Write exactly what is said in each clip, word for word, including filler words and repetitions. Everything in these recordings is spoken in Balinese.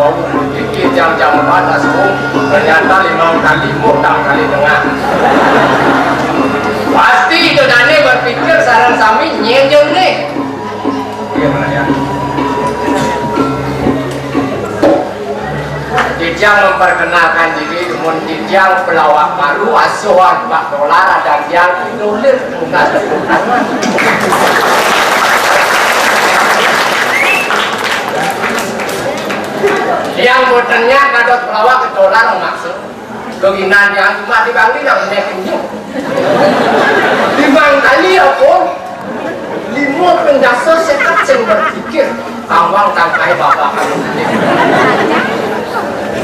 Pikir jam-jam empat langsung, ternyata lima kali mutar kali tengah. Pasti itu dane berpikir sareng sami nyejeng nih. Iya, mana ya? Titiang memperkenalkan diri, mun titiang pelawak baru, asuhan Pak Dolar, ada tiang inulir tugas. Tiang botennya kados pelawak ke Dolar maksud. Doginan tiang cuma di Bangli nang menek inyuh. Limang kali apa? Lima pendasa sekat sing berpikir. Kawang tangkai bapak anu.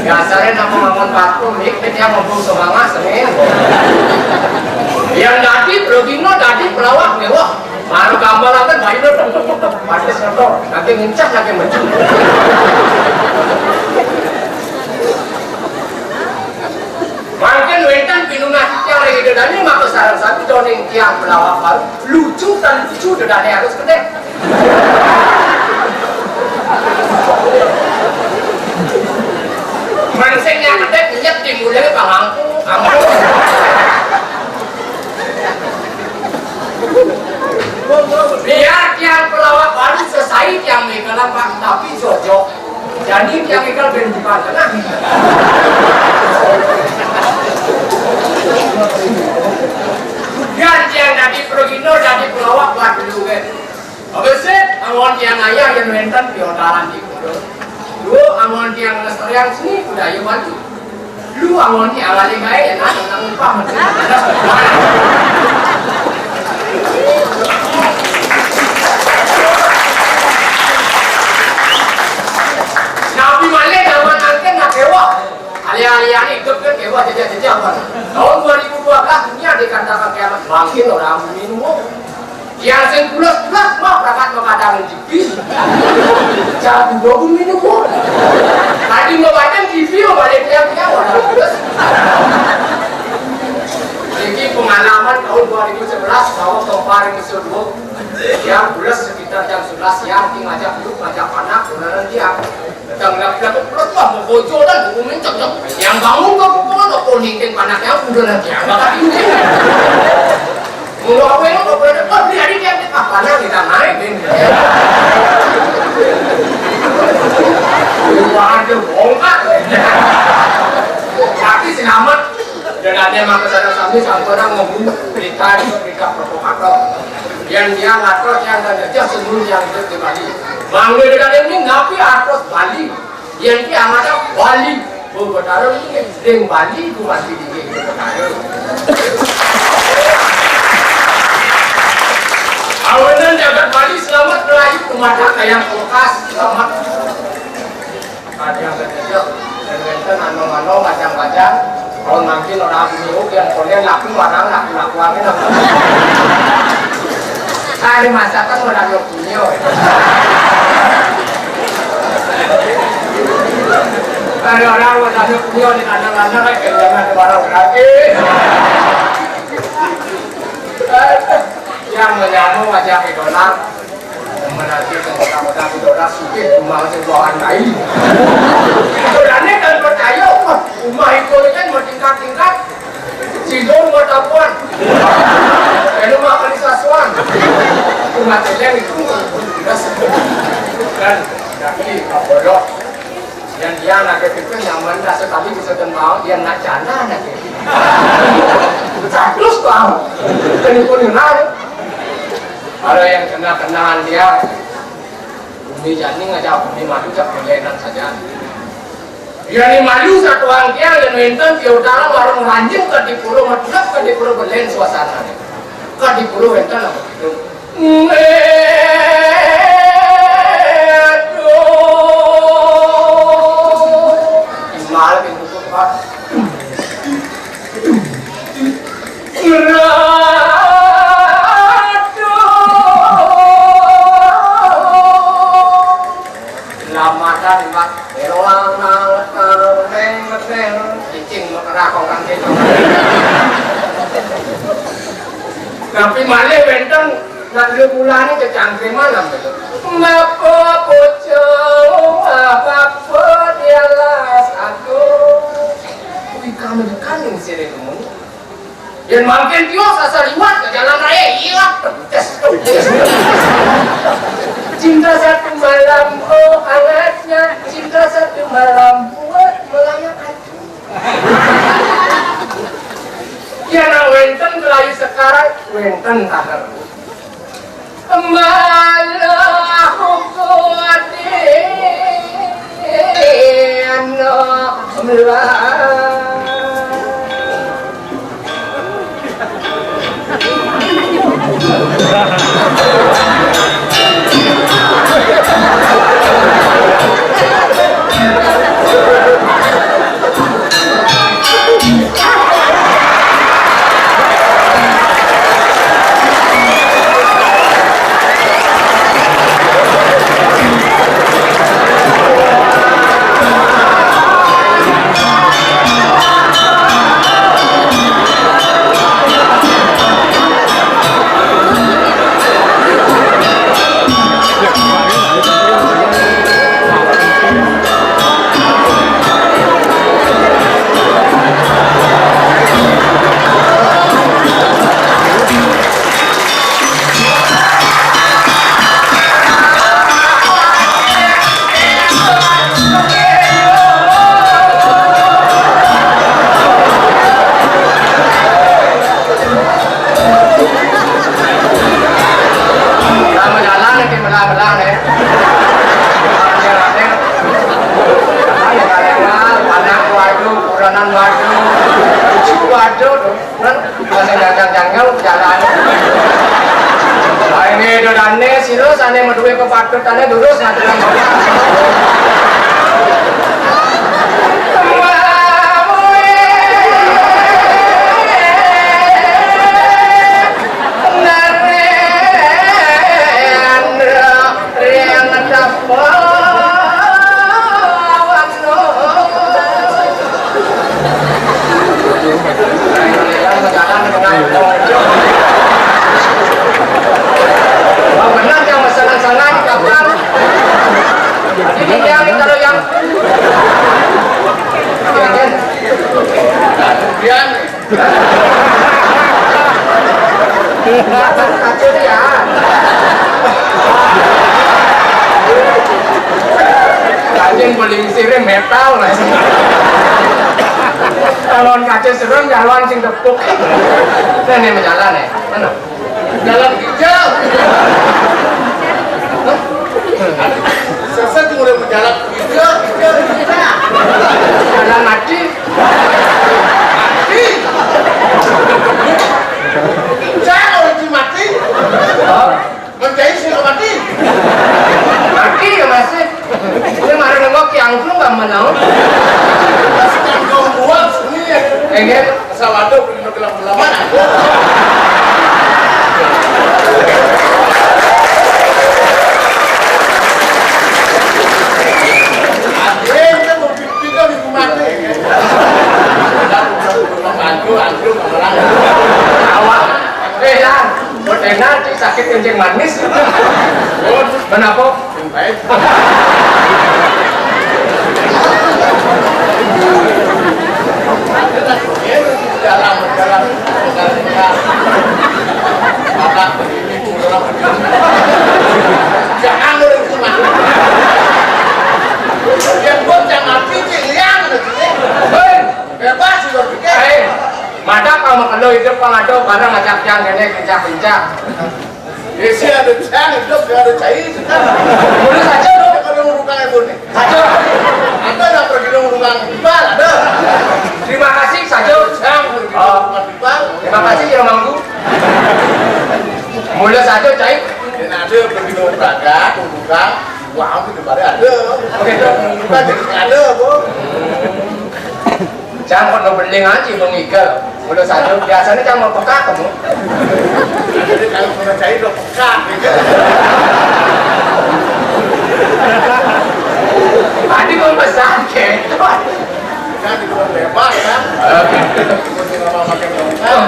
Dasarnya nama ngangon batu, mik, dia ngomong semangat, semen. Yang dadi, Brodino dadi pelawak mewah. Baru gambar apa, bayi lo, pada setor, lagi ngencah, lagi maju. Mangkin wénten pinunah titiang ring Ida Dané, maka sareng sami doning tiang pelawak baru, lucu tan lucu Ida Dané harus gedé. Mén sing nyang gedé nyet di mulai pangangku, angku. Biar tiang pelawak baru sesai tiang mégalan, Pak, tapi jojok. Jadi tiang ical ben di mana? Nah. Yan tiang dadi pragina, dadi pelawak, wah, dulu, kan. Apa sih? Anggon tiang ayah yang wénten piodalan di kuda. Lu anggon tiang lestarian seni budaya Bali. Lu anggon tiang alih gaé, ya, nah, nang upah. Nabi malih zaman angken nak kéweh. Alih-alih hidup kan kéweh jejak-jejak, Bang. Tahun dua ribu dua belas dunia dikatakan kiamat. Mangkin orang bumi nunggu. Yang sing pulas-pulas mah berangkat mengkadang T V. Jatuh dua bumi nunggu. Tadi mau baca T V, mau balik tiang-tiang, orang pulas. Ini pengalaman tahun dua ribu sebelas, bahwa kemarin disuruh yang pulas sekitar jam sebelas siang, ngajak duduk, ngajak anak, beneran dia. Datang lagi, lagi, terus, wah, mau bocor dan buku mencek, cek. Yang bangun ke buku, ada konik, dan panaknya udah lagi, yang bakal ini. Mau apa yang mau berada, wah, beli hari dia, apa panah kita naik, ini. Wah, ada bongkar. Tapi selamat. Dan ada maka sadar sami, sampai orang ngomong berita, berita provokator. Yang dia ngatur, yang ada aja sebelum yang itu di Bali. Mangga dengan ini, ngapi atas Bali. Yén ki amarga Bali, Bhubetara niki ring Bali, gumanti niki Bhubetara. Awinan jagat Bali selamat melayu, tumadak kayang kulkas selamat. Kadang kecil, dan wénten anu-anu, macam-macam. Kalau nanti orang niru yang konen laku, orang laku-laku aja lah. Hari masakan orang Iya. Ada orang mau tanya punya di kandang-kandang kan, kayak jangan ada barang berarti. Yang menyambung wajah idola, merarti kota-kota idola sulit rumah sebuahan lain. Idolanya kan percaya, wah, rumah itu kan bertingkat-tingkat. Sidong matapuan. Anu mah kali sasuan. Cuma celeng itu mah. Dan daki kabodoh. Yang dia nak itu nyaman dah sekali bisa tembang, dia nak jana nak. Terus bang. Jadi pun kenal. Kalau yang kenal-kenalan dia, bumi jani ngajak bumi madu cak pelenan saja. Yén malu satuan tiang yén wénten piutang warung ranjing ka dipuru medlep ka dipuru belén suasanané. Ka dipuru wénten apa gitu. Imal pintu kupat. Lamatan, Pak. Elang, nang, nang, neng, neng. Cicing, mekerah, kongkang, cicing. Tapi malih wénten, nak dulu mulane cecangkriman, napa? Napa bocah, apa, apa, Yén mangkin tios asa liwat ka jalan raya, iya, pedes, pedes. Cinta satu malam, oh hangatnya cinta satu malam buat melayang hati. Yén wénten kelayu sekar, wénten taher. Malah kuatin melah. Sama jalan nanti belah-belah nih. Anak waduh, kuranan waduh, cucu waduh, tuh. Kan masih dagang-dagang jalan. Ayo, ini udah dane, sira sané madué kepatutane durus ngaturang. Oh, benar yang masalah-salah, kapan? Ini yang, kalau yang, yang, Kacir ya. Anjing paling sirih metal, Mas. Kalau kacir serem, jalan sing tepuk. Nah, ini jalan ya. Mana? Jalan hijau. Sesat tuh udah berjalan hijau, hijau, hijau. Jalan mati. Mati. Hijau, orang mati. Menjahit sih mati. Mati ya, Mas. Ini marah nengok yang lu nggak menang. Terus kan gua buat sini ya. Enggak. Asal ada. Gelang-gelangan aku. Akhirnya mau pindah di rumah nih. Bantu, bantu, orang. Awak. Eh, Yan, buat enak, sakit kencing manis. Kenapa? Baik. Dalam, dalam, dalam. Mata begini, kurang begini. Jangan lu itu, Mas. Yang buat jangan pikir, liang, gitu. Hei. Bebas, lu pikir. Hei. Mata kamu kalau hidup, kalau ada barang ajak yang kene, kencak-kencak. Isi ada cang, hidup ada cai. Mulai saja dong. Ada yang ngurukang ibu nih. Saja. Ada yang pergi ngurukang Iqbal, ada. Terima kasih saja. Cang, pergi ngurukang Iqbal. Terima kasih ya, Manggu. Mulai saja, cai. Dan ada pergi ngurukang, ngurukang. Wah, aku di mana ada. Oke, dong. Ngurukang jadi ada, Bu. Cang kok no beling aja, Bang Igal. Mula saja, biasanya cang mau pekak kamu. Jadi kalau kena cair, udah pekak, gitu. Tadi mau pesan, gitu. Kan di luar bebas, kan? Seperti nama makin lengkap.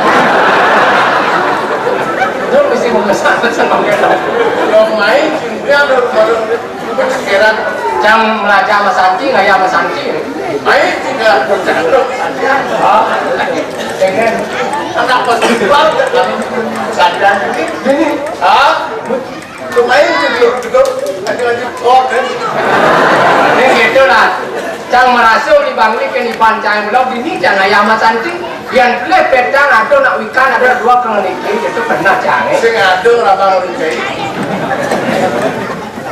Lu mesti mau pesan, pesan pakai dong. Udah main, sini, dia ada baru, baru, baru, Cang melajah sama Santi, ngayah sama Santi. Baik, tinggal bercanda. Hah? Dengan anak festival, bercanda ini. Ini. Hah? Lumayan gitu, gitu. Ada lagi kok, kan? Ini gitu lah. Cang merasa di Bangli kan iban cang belum, ini cang ngayah sama Santi. Yang boleh petang ada nak wikan, ada dua kang niki, itu pernah cang, eh. Sing ada orang Bangli kayak.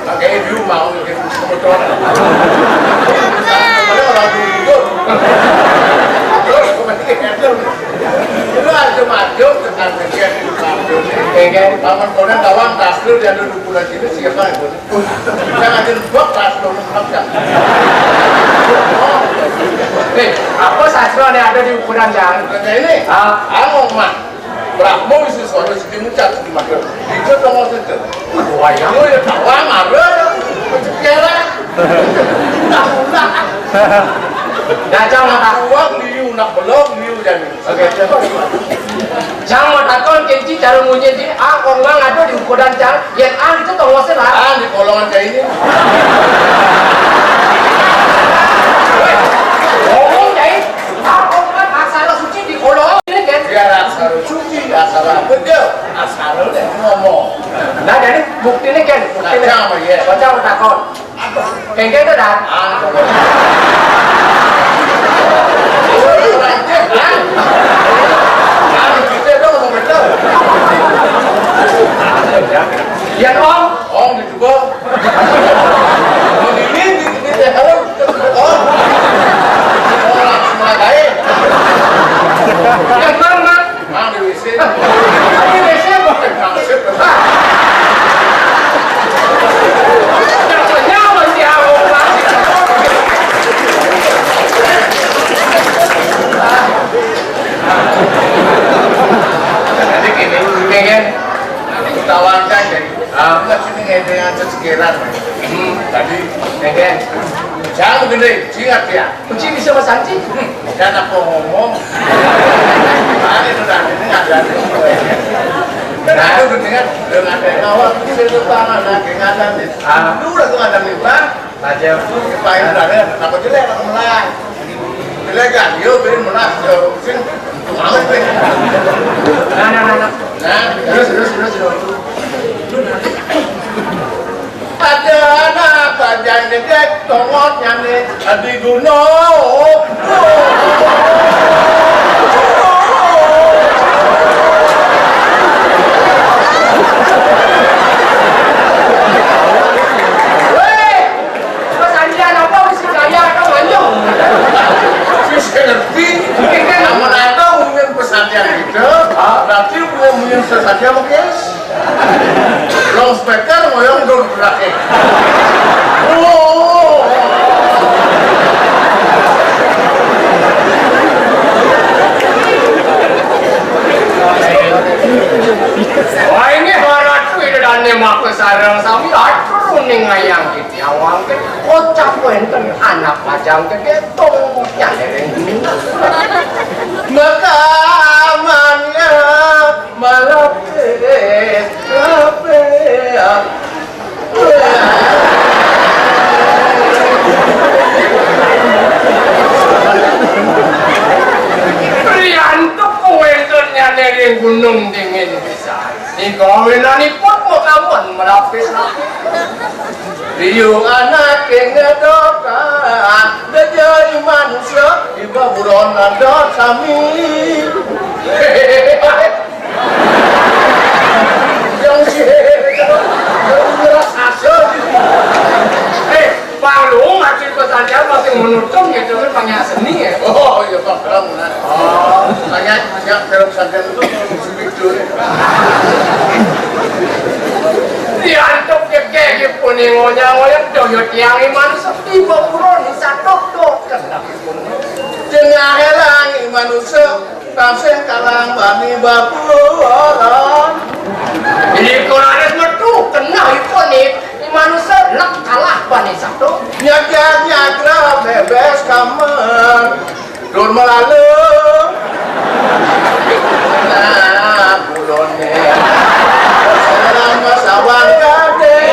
Pakai view mau gitu, betul. Ada orang dulu. Terus, kemudian, itu aja maju, tekan kecil, maju. Oke, oke. Lawan konen tawang, tasbih, dia ada dukunan sini, siapa yang boleh? Jangan jadi bok, tasbih, makan. Eh, apa sastra yang ada di ukuran jangan? Bukan ini. Ah. Angong, Mak. Brahma Wisnu Swana Siti Mucat Siti Magra. Itu sama situ. Wayang. Lu ya tawa marah. Kecekeran. Nah, udah. Nah, cang mau tak uang liu nak belok liu jadi. Oke. Cang mau takon kenci cara munyi di ah, orang ada di ukuran cang. Yang ah itu tong wasit lah. Ah, di kolongan kayak ini. Ngomong, Cai. Ah, orang aksara suci di kolongan ini kan. Biar aksara suci, aksara apa dia? Aksara dia ngomong. Nah, jadi bukti ini kan, bukti ini. Baca apa, ya? Baca apa takon? Kengkeng itu dah. Ah, ngomong. Ah, kita dong ngomong betul. Ya, Om. Om, Bang. Begini, begini, ya, kalau, oh. Oh, langsung mulai baik. Emang, Mak? Mang di W C. Di W C, Bang. Maksud, Bang. Jangan nyaman si Ahok, Bang. Jadi gini, pengen tawarkan jadi Ah, enggak sini ngedeng aja sekiran. Hmm, tadi ngedeng. Jangan gede, ingat ya. Kunci bisa Mas Anji? Hmm, dan aku ngomong. Tadi udah ini ada. Nah, itu gede kan, dengan ada yang awal, itu tangan, nah, ingatan ya. Ah. Itu udah tuh ada nih, Bang. Aja. Paling ada, apa jelek, apa melek? Jelek kan, yo, beri melek, yo, sing, amat, beri. Nah, nah, nah, nah. Nah, terus, terus, terus, terus. Ada anak bajang gedek, tongotnya nih, di gunung. Weh, pesandian apa mesti kaya atau manjung? Terus ngerti, mungkin kan namun ada mungkin pesandian gitu, berarti punya mungkin sesaja mungkin. Loudspeaker ngoyong dong terakhir. Oh. Wah, ini barat kuwi dane maka sareng sami atur ning ngayang nyawang ke kocap wenten anak pajang ke getong nyalering. Maka amannya malapis kabeh. Priantuk wenten nyalering gunung dingin pisan. Nika wenanipun makawan malapis-lapis. Liu anak ing ngedokan, dejai manusia, iba buron ada sami. Yang si ngeras asal. Eh, Bang Luhung masih pesandian masih menutup gitu kan, Bang, ya, seni ya. Oh, iya, Bang, Bang, nah. Oh, banyak, banyak film sandian itu. Diantuk jegege pun ngoyang-ngoyang doyo tiang iman sepi baburon satok-tok. Tengah elang iman usuk, tasih kalang bani baburon. Ini koranes metu, kena ipun nih. Iman usuk, lek kalah bani satok. Nyajar nyagra bebes kamar. Dur malalung. Nah, kulone. Selama sawang gade.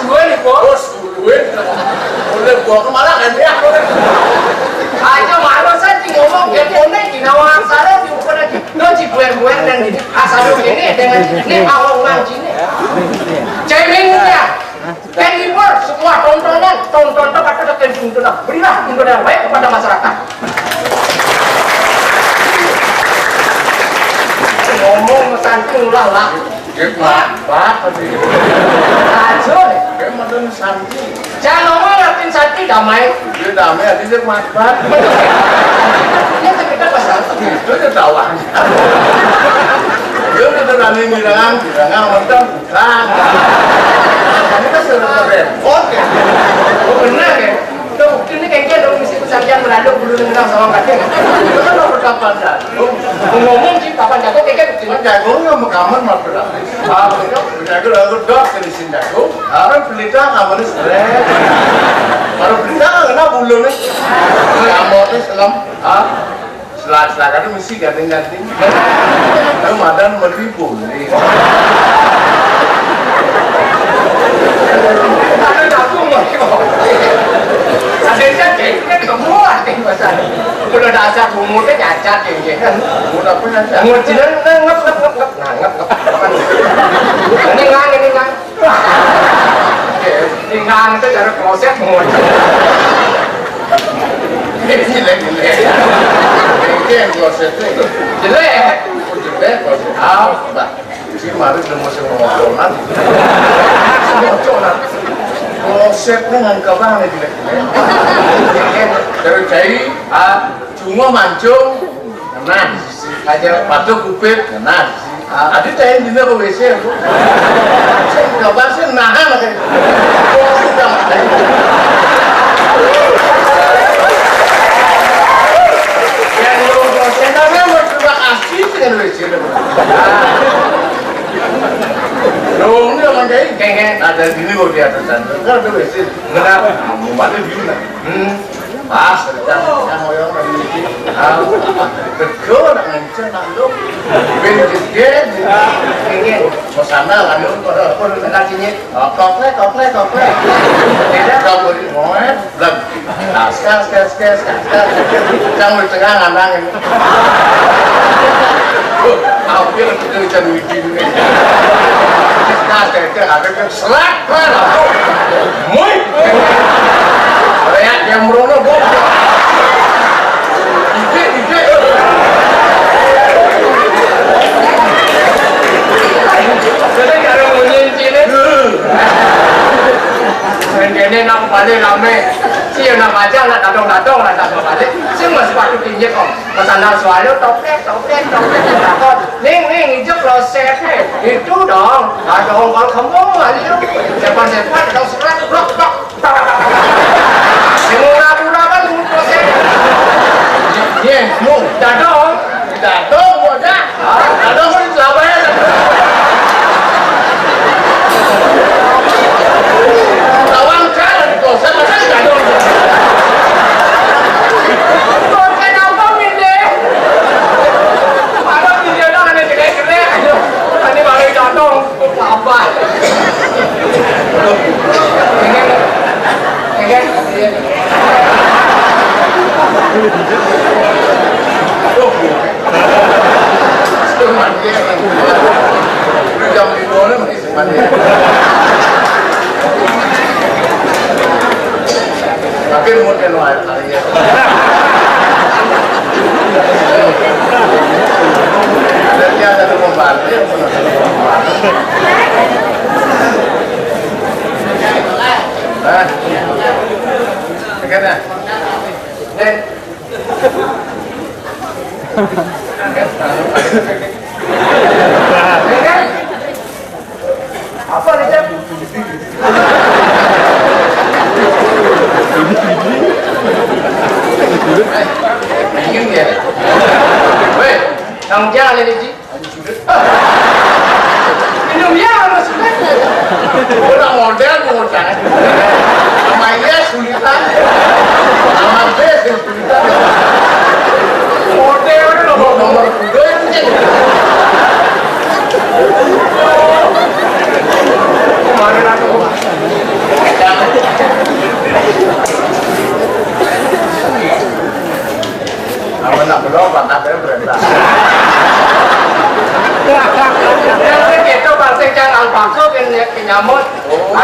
Duwe niku. Bos, duwe. Oleh gua kemana kan ya? Aja malu saya sing ngomong dia konek di nawang sare di ukuran di no di buer-buer dan di asal ini dengan ini awang mang sini. Cemingnya. Kan libur semua tontonan, tonton tempat ada kan tontonan. Berilah tontonan yang baik kepada masyarakat. Ngomong santai ulah lah. Nggih, Pak. Pak, tadi. Aja. Nggih, mboten santi. Jangan ngomong ngerti santi damai. Nggih, damai, ati sing Mas, Pak. Ini sekitar pasal. Itu ya tawang. Yo, kita rani ngirangan, ngirangan, mboten bukan. Ini kan sudah repot, ya. Oh, benar, ya? Tuh, ini kayaknya dong mesti pesantren beradu bulu nendang sama kaki. Itu kan nomor kapan, ya? Ngomong sih, papan jago kayaknya buktinya. Jago nggak mau kamu mau berarti. Ah, betul. Jago lagu dok ke di sini jago. Orang pelita kamu nih stres. Baru pelita nggak kena bulu nih. Kamu nih selam. Ah, selak-selak itu mesti ganti-ganti. Lu madan mesti boleh. Ada jago mau. Ada jago kan semua nih pasal. Kalau dasar umurnya cacat ya, ya kan? Umur apa cacat? Umur jiran, eh, ngep, ngep, ngep, ngep. Nah, ngep, ngep. Ini ngang, ini ngang. Ini ngang itu cara kloset, ngep. Ini jelek, jelek. Ini yang kloset itu. Jelek. Oh, jelek, kloset. Ah, Mbak. Si mari nemu sing ngoconan. Ngoconan. Klosetnya ngan kabang nih jelek, jelek. Terus cai, ah, cuma mancung. Nah, aja patuh kupit. Nah, adi cai dina ke W C aku. Sing kabar sih nahan aja. Yang belum kloset, tapi mau coba kasih dengan W C. Dong, ini orang kayak Kengkeng. Ada gini kok di atas sana. Kan ada W C. Benar. Mau balik di mana? Hmm. Pas, kita yang mau yang dari ini. Ah, betul, nak ngencen, nak lu. Ben jejer, jejer. Kengkeng. Mau sana, lalu, pun, pun, nak sini. Oh, koplek, koplek, koplek. Tidak. Kamu di, oh, eh, belum. Nah, sekarang, sekarang, sekarang, sekarang, sekarang. Yang di tengah ngandangin. Hampir kita bisa duit ini. Nah, sekarang, sekarang, ada yang selak, kan? Mui. Kayak yang merono, Bu. Ide, ide. Jadi, kalau munyi sini. Sing kene nak balik rame. Si yo nak aja nak dadong-dadong lah tak balik. Sing mas sepatu tinggi kok. Mas sandal suayo toplek, toplek, toplek, takon. Ning, ning, ijo kloset, eh. Itu dong. Ada ongkol kembung, ayo. Sepan-sepan, dong serat, blok, blok. Sing ora pura kan nunggu kloset. Iya, lu. Dadong. Dadong, bocah. Dadong, kok dicelabani? Tawang jalan, kloset, masa dadong? Kloset apa, Minde? Mana Minde, dong, ada jelek-jelek. Aduh, tadi balik dadong. Apa? Ini, ini, tapi mungkin wae kali ya. Dan dia ada mau bantu, yang pernah ada mau bantu. Hah? Dengar ya? Dengar. Apa nih, Cep? Bingung ya? Weh, tanggung jawab ini, Ji. Minum ya,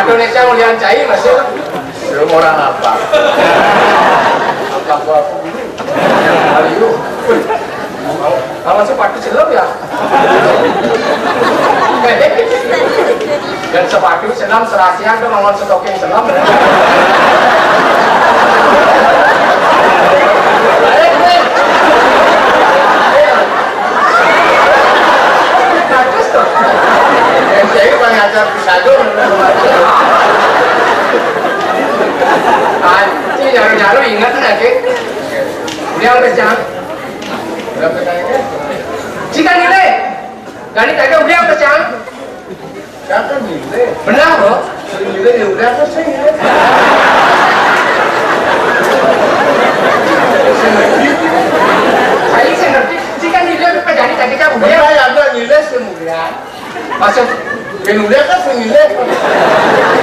Indonesia ngulian cai masih. Belum orang apa? Apa gua apa dulu? Ayo. Mau, mau sepatu selem ya? Dan sepatu selem serasian tuh mau stocking selem. Bagus tuh. Yang saya pakai acar pisado. Anjing, nyaru-nyaru ingat nggak, Cik? Dia udah jangan. Cik kan ini. Gani tadi udah udah jangan. Siapa nilai? Benar, Bro. Sing nilai ya udah, apa sih nilai? Saya sih ngerti. Cik kan ini udah jadi tadi kan udah. Benar ya, ada nilai sih mulia. Maksud, yang mulia kan sing nilai.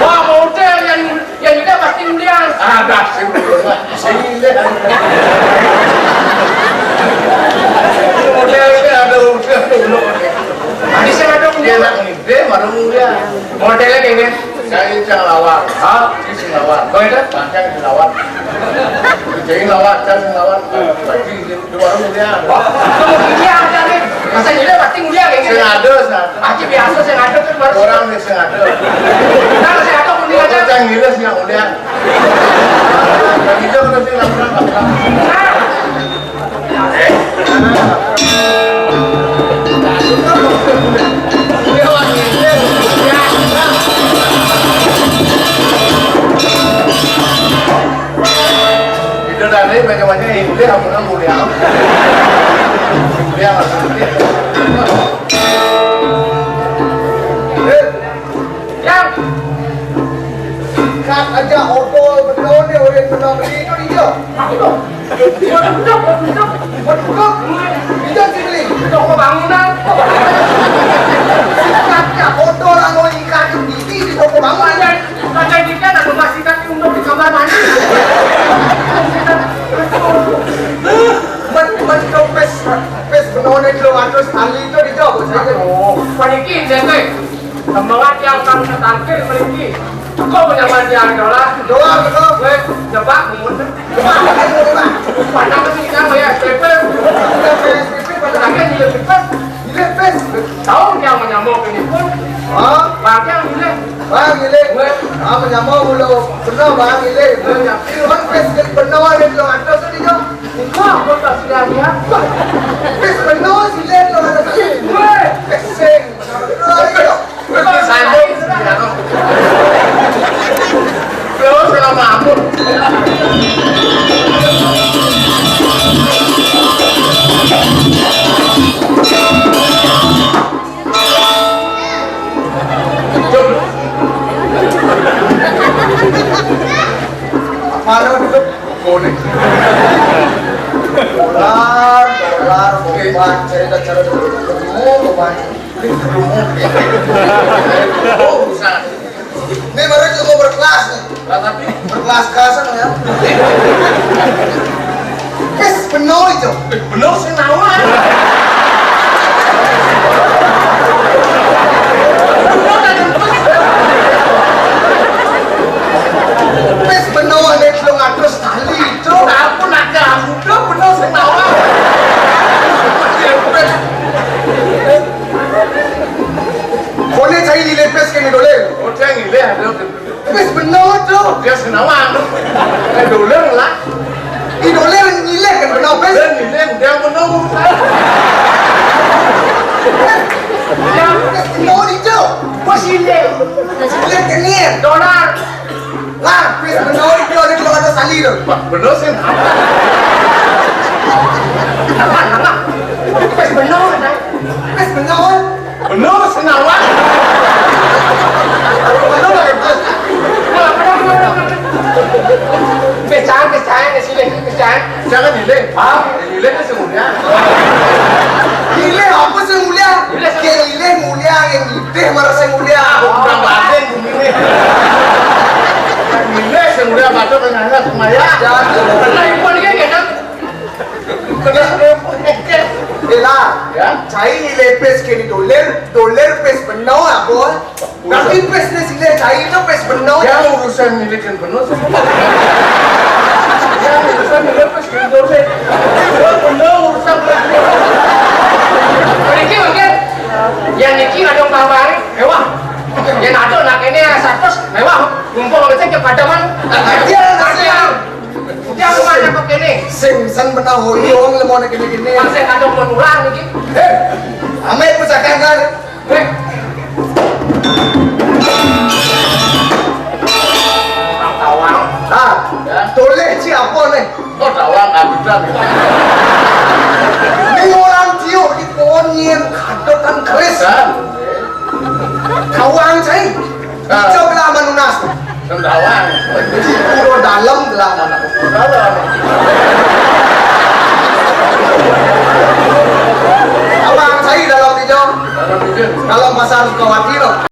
Wah, model yang, yang nilai pasti mulia. Ada sih mulia. Sing nilai. Model ini ada urusan dulu. Tadi saya ada mulia. Dia nak nilai, baru mulia. Modelnya kayak gini. Saya ini yang lawar. Hah? Ini sing lawar. Oh, itu? Panjang di lawar. Jadi lawar, saya sing lawar. Lagi di Di warung mulia. Wah, kalau mulia ada nih. Masa mulia pasti mulia kayak gitu. Sing ada, sing ada. Aji biasa sing ada kan baru. Orang nih sing ada. Nah, saya ada mulia aja. Orang yang ngiris yang mulia. Yang itu kalau sing laporan, laporan. Nah. Itu tadi bagaimana ini dia pulang mulia. Mulia maksudnya. Eh, yang kat aja odol betul ni orang pernah beli itu dia. Aku tu. Buat duduk, buat duduk. Buat duduk. Itu sih beli. Itu pembangunan. Kat aja odol anu ikan itu di toko bangunan. Ada, ada juga nak rumah sikat untuk di kamar mandi. Buat, buat kau pes, pes penone kilo atus tali itu dijawab saya. Oh, paniki, saya tu. Semua yang kamu setangkir meriki. Kau punya panjang dolar. Dolar, betul. Gue jebak, muter. Jebak, jebak. Padahal kita bayar S P P. Kita bayar S P P, padahal kan dia bebas. Dia bebas. Tahu yang menyambung ini pun. Hah? Pakai yang ini. Bang, ini. Gue. Ah, menyambung dulu. Benar, Bang, ini. Gue yakin. Kan bebas, benar, ada dua ratus tu dia. Enggak, gue tak sudah lihat. Bebas, benar, sih, lihat, dua ratus. Gue. Pesing. Benar, itu. Sandung. Terus sama aku. Mana itu? Konek. Dolar, dolar, obat, cerita cara dulu. Obat. Oh, bisa. Ini baru cuma berkelas nih. Lah, tapi berkelas-kelasan ya. Pes penuh itu. Penuh sih nawa. Pes penuh ada telung atus tali itu. Aku nak ke aku dah penuh sih nawa. Kone cai nilai pes kene doler. Oh, cai nilai ada. Pes benar tu. Dia senawan. Eh, doler lah. Di doler nilai kan benar pes. Dia nilai, dia benar. Ya, pes benar itu. Pes nilai. Nilai kene. Dolar. Lah, pes benar itu ada kalau ada sali tu. Wah, benar sih. Pes benar, kan? Pes benar. Benar, senawan. Benar lah, benar. Pecahan, pecahan, sini, pecahan. Jangan nilai. Hah? Nilai ke semuanya. Nilai apa semuanya? Nilai semuanya. Ke nilai mulia, yang nitih marah semuanya. Aku udah banding bumi ni. Nilai semuanya, baca tengahnya semuanya. Jangan. Nah, ibu ni kan, kan? Kena. Yelah, ya? Cai nilai pes kene doler, doler pes benar apa? Tapi pes né silih cai to pes beno. Yang urusan milikin beno sih. Yang urusan milikin pes beno sih. Gua beno urusan pes beno. Niki mungkin yang niki ada kabar mewah. Yang ada nak ini seratus mewah. Mumpung ngecek ke padaman. Iya, iya. Yang mana kok ini? Sing sen beno hoyong lemone kene-kene. Masih ada penular niki. Eh, ame pusaka kan. Tawang. Ah, ya. Toleh ci apa nih? Oh, tawang abidan. Ini orang ciuk di ponyen kadotan keris. Kan? Tawang cai. Ah. Coba lah manunas. Tawang. Di pura dalam gelah mana? Dalam. Tawang cai dalam hijau. Dalam hijau. Dalam pasar Sukawati loh.